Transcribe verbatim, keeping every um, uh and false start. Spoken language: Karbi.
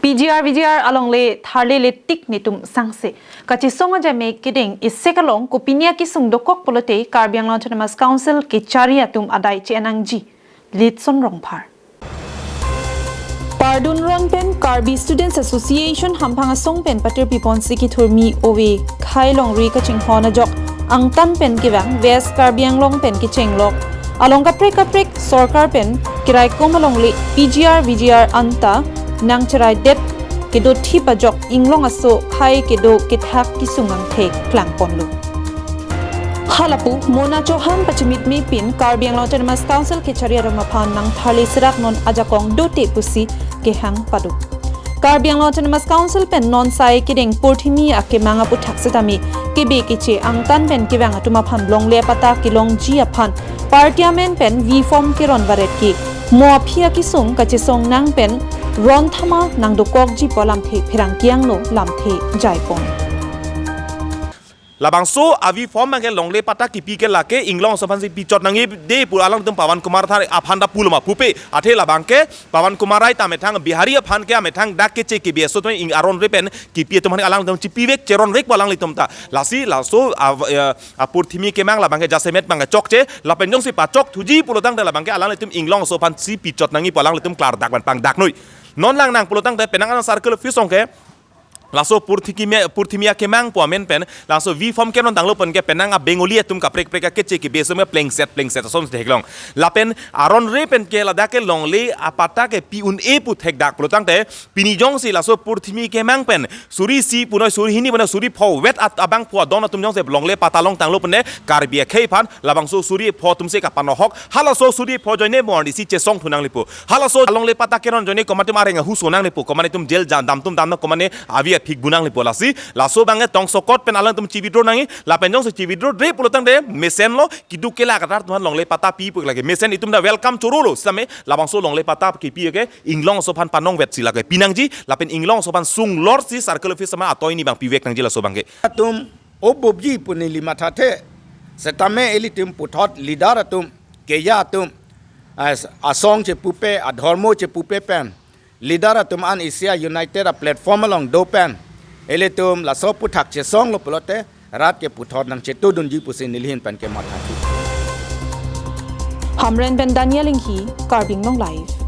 P G R V G R alongle tharle le tik netum sangse. Kachesong ajame kedeng isek along kopine akesung dokok pulote Karbi Anglong Autonomous Council kechari atum adai che-en nangji. Litson Rongphar. Pardun Ron pen Karbi Students Association hamphang asong pen patir piponsi kethurmi ove khei longri kachinghon ajok angtan pen kevang West Karbi Anglong pen kechenglok along kaprek kaprek sorkar pen keraikom alongle P G R V G R anta nangcheraidet kedo thip ajok inglong aso khei kedo kethak kesung angthek klangponlo. Halapu Mona Chauhan pachimitme pen Karbi Anglong Autonomous Council kechari atum aphan nangtharle serak non ajakong dote pusi kehang pado. Karbi Anglong Autonomous Council pen non sai kedeng purthimi akemang aputhak setame kebe keche angtan pen kevang atum aphan longle apatta kelongji aphan party amen pen V form keron varet ke mo aphi akesung kachesong nang pen ron thama nangdokokji pu alamthe pherangke angno lamthe jaipon. Labangso a-V form abangke longle patta kipi ke lake inglong aso aphansi pichot nangji de pu alangtum Pawan Kumar Rai aphan ta pulo ma pupe. Athe labangke Pawan Kumar Rai ta amethang Bihari aphan ke amethang dak keche ke B S O atum ing aron re pen kipi atum aphan alangtum chipivek cheronvek pu alanglitum ta. Lasi laso a, eh, apurthimi kemang labangke jasemet abangke chokche lapen jongsi pachok thuji pulotangte labangke alanglitum inglong aso aphansi pichot nangji pu alanglitum klardak pen pangdak noi. Non lang nang pulotangte penang an circle office along ke laso purthiki me, purthimi akemang pu amen pen laso V form keron tanglo pen ke penang a-Bengali atum kaprek prek akeche ke B S O me plengset plengset ason theklong. Lapen aron re pen ke ladak ke longle apatta ke pi un-e pu thekdak pulotangte pini jongsi laso purthimi kemang pen suri isi punoi suri hini punoi suri pho vet at abangphu adon atum jongsi longle patta long tanglo pen Karbi akhei aphan labangso suri pho atumsi kapanohok, halaso suri pho ajoine mo arnisi chesong thu nanglipo. Halaso alongle patta keron ajoine komat atum areng ahu so nanglipo, komat atum jail jam dam atum dam na komat avi aphik bu nanglipo. Lasi laso abangke tongsokot pen alangtum chi-withdraw nangji, lapen jongsi chi-withdraw-re pulotangte mesenlo, keduk kelak arat atum aphan longle patta pi pu lake mesen, itum ta welcome chorolo, sitame labangso longle patta kipi ke inglong aso aphan panongvetsi lake pi nangji, lapen inglong aso aphan sunglorsi circle office amen atoi ni abang pivek nangji laso abangke. Atum obobji pu neli mathathe. Setame ilitum puthot leader atum, keja atum, as-, asong chepupe, adhormo chepupe pen leader atum an isi a-united a-platform along do pen ilitum laso aputhak chesonglo pulote rat ke puthot nangchetudunji pusi neli ahin pen ke mathathe. Hamren pen Daniel Inghi, Karbi Anglong Live.